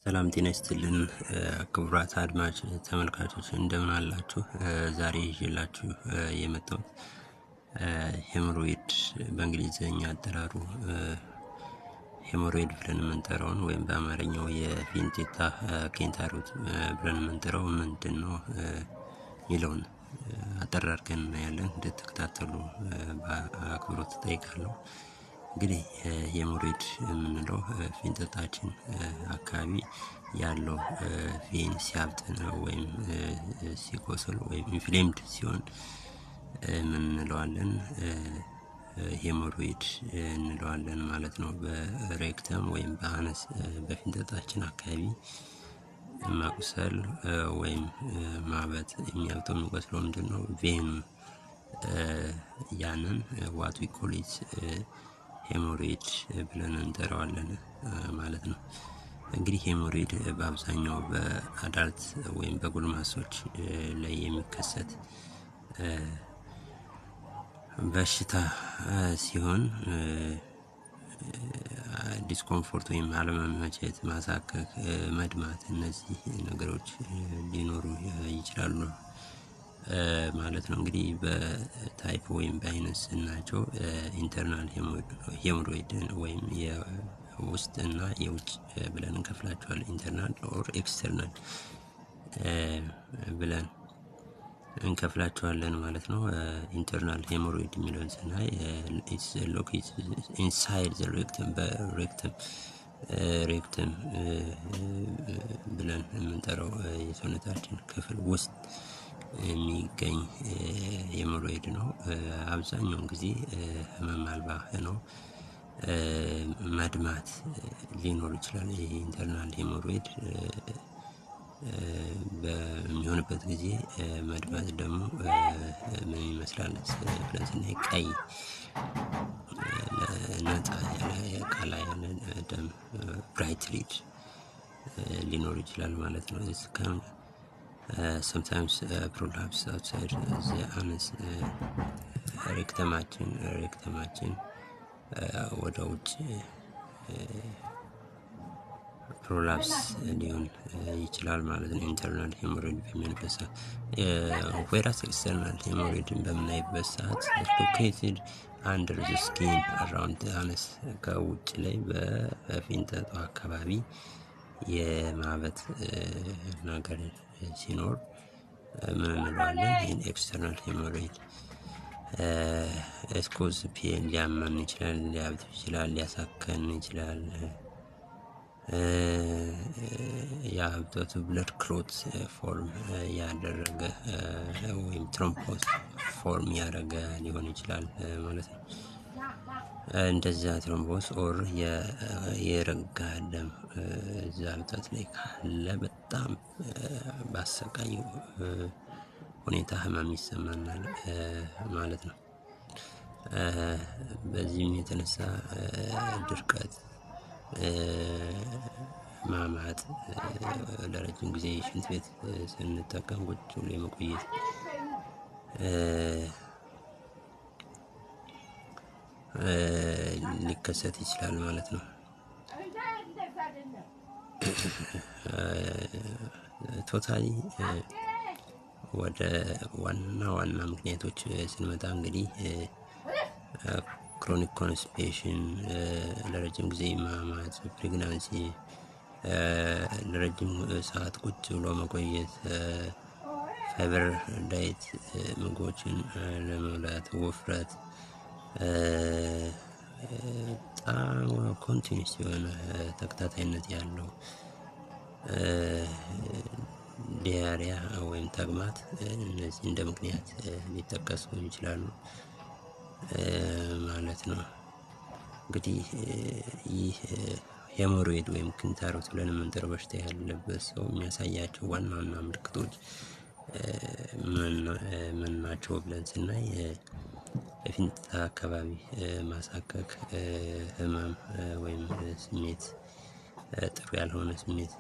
ሰላም ጤና ይስጥልን ክቡራት አድማጭ ተመልካቾች፣ እንደምን አላችሁ? ዛሬ ይዤላችሁ የመጣሁት hemorrhoid፣ በእንግሊዝኛ አጠራሩ hemorrhoid ብለን የምንጠራውን ወይም በአማርኛው የፊንጢጣ ኪንታሮት ብለን የምንጠራው ምንድን ነው የሚለውን አጠር አድርገን እናያለን። እንድትከታተሉ በአክብሮት እጠይቃለሁ። እንግዲህ hemorrhoid የምንለው ፊንጢጣችን አካባቢ ያለው vein ሲያብጥ ነው ወይም ሲቆስል ወይም inflamed ሲሆን ምን እንለዋለን? Hemorrhoid እንለዋለን ማለት ነው። በ rectum ወይም በ anus፣ በፊንጢጣችን አካባቢ ማቁሰል ወይም ማበጥ፣ የሚያብጠው የሚቆስለው ምንድን ነው? Vein ኑ፣ ያንን what we call it hemorrhoid ብለን እንጠራዋለን ማለት ነው። እንግዲህ hemorrhoid በአብዛኛው በ adult ወይም በጎልማሶች ላይ የሚከሰት በሽታ ሲሆን discomfort ወይም አለመመቸት፣ ማሳከክ፣ መድማት፣ እነዚህ ነገሮች ሊኖሩ ይችላሉ ማለት ነው። እንግዲህ በ type ወይም በአይነት ስናያቸው internal hemorrhoid ወይም የውስጥ እና የውጭ ብለን እንከፍላቸዋለን። Internal or external ብለን እንከፍላቸዋለን ማለት ነው። Internal hemorrhoid የሚለውን ስናይ it's located inside the rectum፣ በ rectum ብለን የምንጠራው የሰውነታችን ክፍል ውስጥ የሚገኝ hemorrhoid ነው። አብዛኛውን ጊዜ ህመም አልባ ነው። መድማት ሊኖር ይችላል። ይሄ internal hemorrhoid በሚሆንበት ጊዜ መድማት ደግሞ ምን ይመስላል ብለን ስናይ ቀይ ነጣ ያለ፣ ቀላ ያለ ደም፣ bright red ሊኖር ይችላል ማለት ነው። Sometimes prolapse outside the anus፣ rectum ኣችን ወደ ውጭ prolapse ሊሆን ይችላል ማለት ነው። Internal hemorrhoid በሚሆንበት ሰዓት፣ whereas external hemorrhoid ን በምናይበት ሰዓት located under the skin around anus፣ ከውጭ ላይ በፊንጢጣው አካባቢ የማበጥ ነገር ሲኖር ምን እንለዋለን? ይህን external hemorrhoid it cause pain፣ ሊያመን ይችላል፣ ሊያብጥ ይችላል፣ ሊያሳከን ይችላል። የእብጠቱ blood clot form ያደረገ ወይም thrombus form ያደረገ ሊሆን ይችላል ማለት ነው። እንደዛ thrombus or የረጋ ደም እዛ እብጠት ላይ ካለ በጣም በአሰቃቂ ሁኔታ ህመም ይሰማናል ማለት ነው። በዚህም የተነሳ ድርቀት፣ ማማጥ፣ ለረጅም ጊዜ ሽንት ቤት ስንጠቀም ቁጭ ብሎ የመቆየት ሊከሰት ይችላል ማለት ነው። Totally ወደ ዋና ዋና ምክንያቶች ስንመጣ እንግዲህ chronic constipation፣ ለረጅም ጊዜ ማማጥ፣ pregnancy፣ ለረጅም ሰዓት ቁጭ ብሎ መቆየት፣ fiber diet ምግቦችን አለመብላት፣ ውፍረት፣ በጣም continuous የሆነ ተከታታይነት ያለው diarrhea ወይም ተቅማጥ፣ እነዚህ እንደ ምክንያት ሊጠቀሱ ይችላሉ ማለት ነው። እንግዲህ ይህ hemorrhoid ወይም ኪንታሮት ብለን የምንጠራው በሽታ ያለበት ሰው የሚያሳያቸው ዋና ዋና ምልክቶች ምን ናቸው ብለን ስናይ የፊንጢጣ አካባቢ ማሳከክ፣ ህመም ወይም ስሜት፣ ጥሩ ያልሆነ ስሜት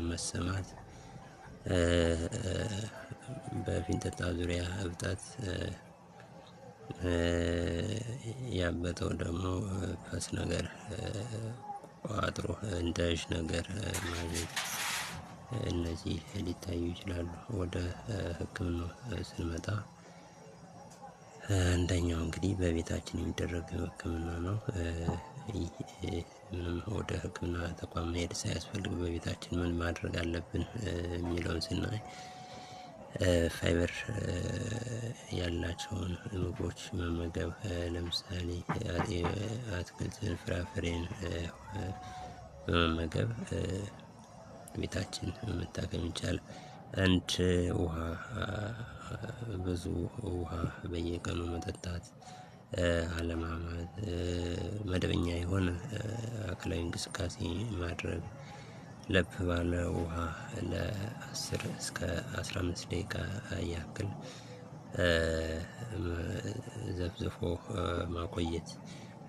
መሰማት፣ በፊንጢጣ ዙሪያ እብጠት፣ ያበጠው ደግሞ pus ነገር ቋጥሮ እንደ እዥ ነገር ማየት። እነዚህ ሊታዩ ይችላሉ። ወደ ህክምናው ስንመጣ አንደኛው እንግዲህ በቤታችን የሚደረግ ህክምና ነው። ምንም ወደ ህክምና ተቋም መሄድ ሳያስፈልግ በቤታችን ምን ማድረግ አለብን የሚለውን ስናይ፣ ፋይበር ያላቸውን ምግቦች መመገብ፣ ለምሳሌ አትክልትን፣ ፍራፍሬን በመመገብ ቤታችን መታከም ይቻላል። አንድ ውሃ፣ ብዙ ውሃ በየቀኑ መጠጣት፣ አለማማት፣ መደበኛ የሆነ አካላዊ እንቅስቃሴ ማድረግ፣ ለብ ባለ ውሃ ለ10 እስከ 15 ደቂቃ ያክል ዘፍዝፎ ማቆየት፣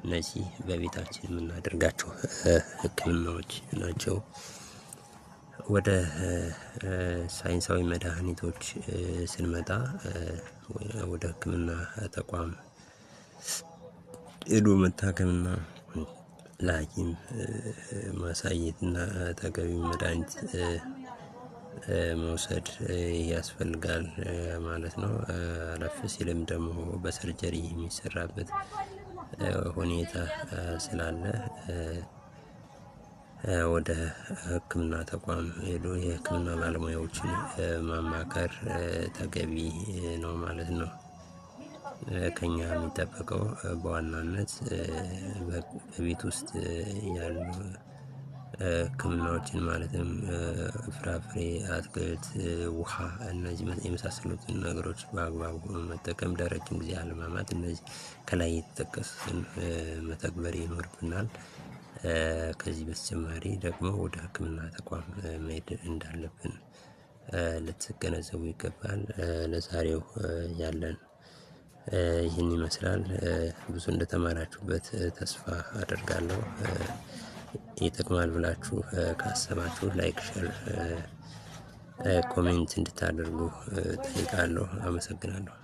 እነዚህ በቤታችን የምናደርጋቸው ህክምናዎች ናቸው። ወደ ሳይንሳዊ መድኃኒቶች ስንመጣ፣ ወደ ህክምና ተቋም ሄዶ መታከምና ለሐኪም ማሳየትና ተገቢውን መድሃኒት መውሰድ ያስፈልጋል ማለት ነው። አለፍ ሲልም ደግሞ በ surgery የሚሰራበት ሁኔታ ስላለ፣ ወደ ህክምና ተቋም ሄዶ የህክምና ባለሙያዎችን ማማከር ተገቢ ነው ማለት ነው። ከኛ የሚጠበቀው በዋናነት በቤት ውስጥ ያሉ ህክምናዎችን፣ ማለትም ፍራፍሬ፣ አትክልት፣ ውሃ፣ እነዚህ የመሳሰሉትን ነገሮች በአግባቡ መጠቀም፣ ለረጅም ጊዜ አለማማት፣ እነዚህ ከላይ የተጠቀሱትን መተግበር ይኖርብናል። ከዚህ በተጨማሪ ደግሞ ወደ ህክምና ተቋም መሄድ እንዳለብን ልትገነዘቡ ይገባል። ለዛሬው ያለን ይህን ይመስላል። ብዙ እንደተማራችሁበት ተስፋ አደርጋለሁ። ይጠቅማል ብላችሁ ካሰባችሁ like፣ share፣ comment እንድታደርጉ እጠይቃለሁ። አመሰግናለሁ።